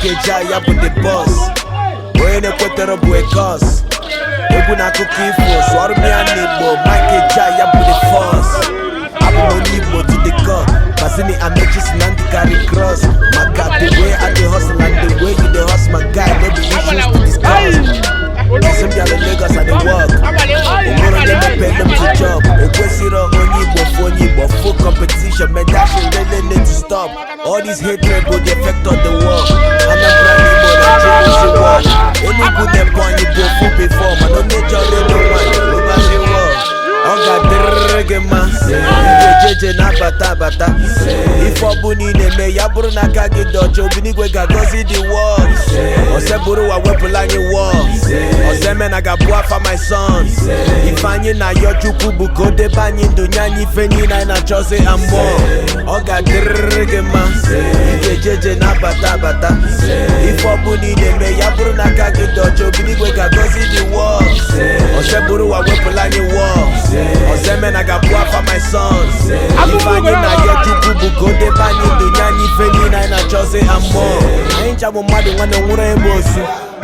Mike Ejeagha bụ the boss. Onye na-ekwetere bụ a curse. Egwu na akụkọ ifo, sụọrọ m ya n'Igbo. Mike Ejeagha bụ the force. Abụ m onye Igbo to the core. Bazini Amechi si na ndị carry cross. Maka the way I dey hustle and the way you dey hustle, my guy, no be issues to discuss. Since m bịara Lagos, I dey work. Onwere onye mepere m to job. O kwesịrị onye Igbo fụ onye Igbo full competition, man, that shit really need to stop. All this hatred bụ the effect of the war. Anambra na Imo, Nigeria si war. Enugu na Ebonyi bụ ofu before, mana onye chọrọ ịlụ nwanyị lụbazi war. Ọ ga-adịrịrị gị mma. Ị ga-ejeje na-abata abata. Ife ọbụla ị na-eme, ya bụrụ na aka gị dị ọcha, obinigwe ga-agọzi the world. Ọsẹ bụrụ wa wepụla anyị war. Ọsọ ga-abụ afa my son. Ife anyị na-ayọ Chukwu bụ ka o debe anyị ndụ, nye anyị ife niile anyị na-achọzi and more. Ọ ga-adịrịrị gị mma. Ị ga-ejeje na-abata abata. Ife ọbụla ị na-eme, ya bụrụ na aka gị dị ọcha, obinigwe ga-agọzi the world. Ọsẹ bụrụ wa wepụla anyị war. Ọsọ ga-abụ afa my son. Ife anyị na-ayọ Chukwu bụ ka o debe anyị ndụ, nye anyị ife niile anyị na-achọzi and more. Anyị ncha bụ mmadụ nwanne, nwụrụ ebe osu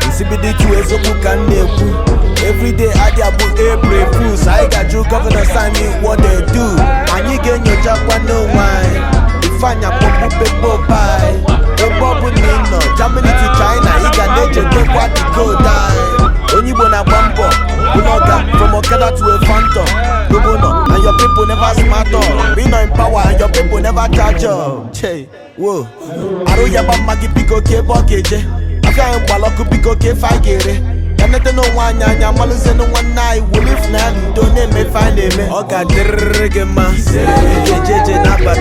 nsibido ikwu eziokwu ka m na-ekwu. Everyday adị abụ April Fools. Anyị ga-ajụ governors anyị what they do. Anyị ga-enyochakwa n'onwe anyị. Ifeanyị akpọkpukpe pope anyị. Ebe ọ bụ na ị nọ, Germany to China, ị ga na-echetakwa the code anyị. Onye Igbo na-agba mbọ ụlọga from Okada to a phantom governor, and your people never smart up. Be not in power and your people never charge up. Che wo arụ ya gba mma gị, biko, ka ebe ọ ga-eje afịa anyị gbara ọkụ, biko, ka efe anyị ga-ere ya nete n'onwe anyị anya malụzienụ nwanne anyị were ịfụnanya na udo na-eme ife anyị na-eme. Ọ ga-adịrịrị gị mma. Ị ga-ejeje na-abata.